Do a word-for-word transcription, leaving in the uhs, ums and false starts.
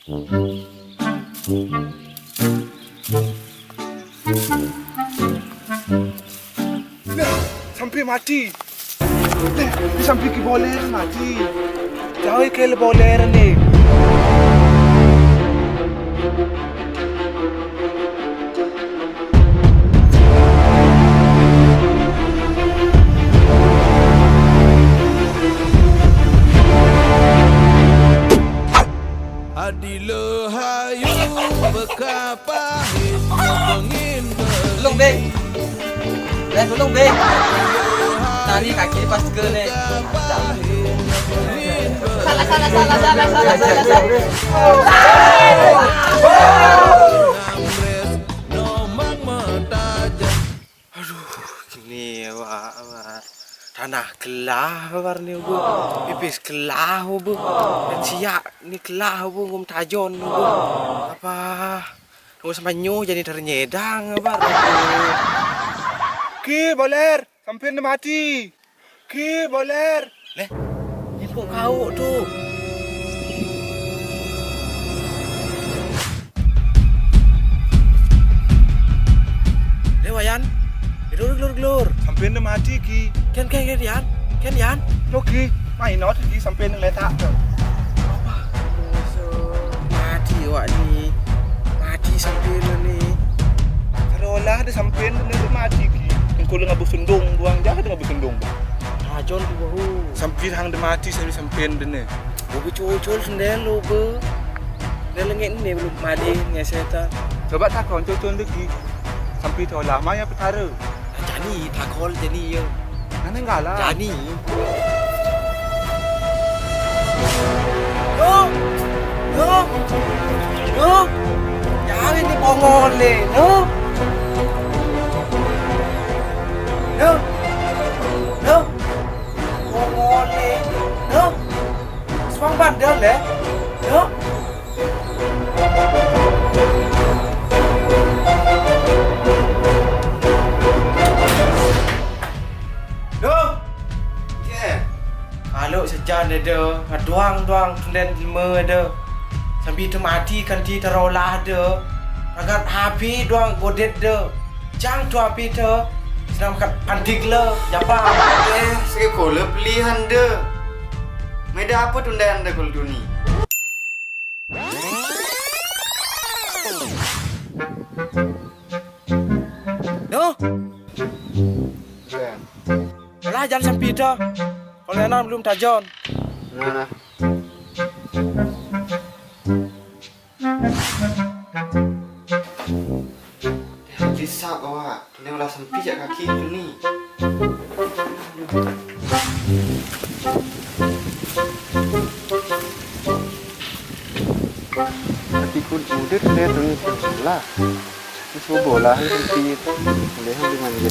Leh, sampi mati. Leh, sampi ki boler mati. Jauh ke le boler ni. Adi le hayu bekapah pengin. Tolong, Bang. Bang, tolong, Bang. Tadi kaki pas ke ni. Salah, salah, salah, salah, salah, salah, salah. Aduh, kini awak, awak. Tanah kelah awak ni, bu. Pipis kelah, bu. Dan siak ni kelah, bu, ngum tajon, bu. Apa? Ngum semanyo jadi ternyedang, awak. Ki, boler, sampai ni mati. Ki, boler. Leh, ni kok kau tu? Leh, Wayan. Gelur, gelur, gelur. Sampai ni mati, Ki. Ken, ken, ken, Yan. Ken, Yan. Lo, Ki. Main not, Ki, sampai ni letak tu. Mati awak ni. Mati sampai ni. Kalau lah ada sampai ni mati, Ki. Engkau le ngabu sundung buang, jahat ngabu sundung. Tajon tu bahu. Sampi hang de mati, sampi sampean de ne. Bobi cocol sendel lo be. Dah lengit ni belum mati ngeseta. Coba takon cocol de ki. Sampi tolah maya petara. Jani takol jani yo. Nane ngala. Jani. Yo. Yo. Yo. Jani ni bongol le. Yo. Yo. Yo. Bongol le. Yo. Suang bandel le. Yo. Duh. Ke? Kalau sejan ada, ngaduang-duang tulen lima ada. Sambil temati kanti terolah ada. Ragat api duang godet ada. Jang tu api tu. Senam kat antik le, japa. Eh, sekolah pilihan de. Meda apa tundan de kul tuni? Noh. Lah, jangan sampai dah. Kalau anak belum tajon. Nah, nah. Bisa awak. Ini ulah sampai jak kaki tu ni. Tapi ku muda tu dia tu ni lah. Ni subuh lah ni sampai tu. Boleh ambil manja.